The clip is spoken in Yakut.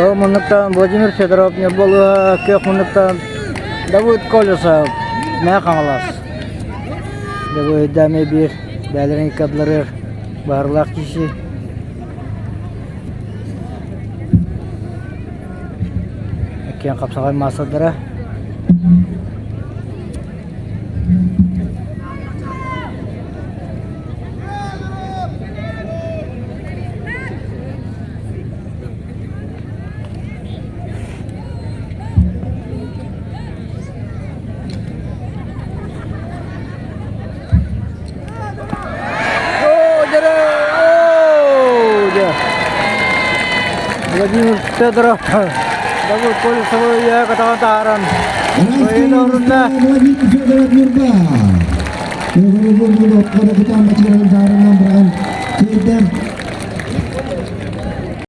Кыһыл муннуктан Владимир Федоров Ньурбалыа, күөх муннуктан Давыд Колесов, Мэҥэ Хаҥалас. Дьабыйда эмиэ биир бэйэлэрин икки ардыларыгар баһырлаах киһи. Иккиэн хапсаҕай маастардара. Владимир Федоров Давыд Колесовы үйэ көтөҕөн таһааран Ойун орунна. Владимир Федоров Ньурба.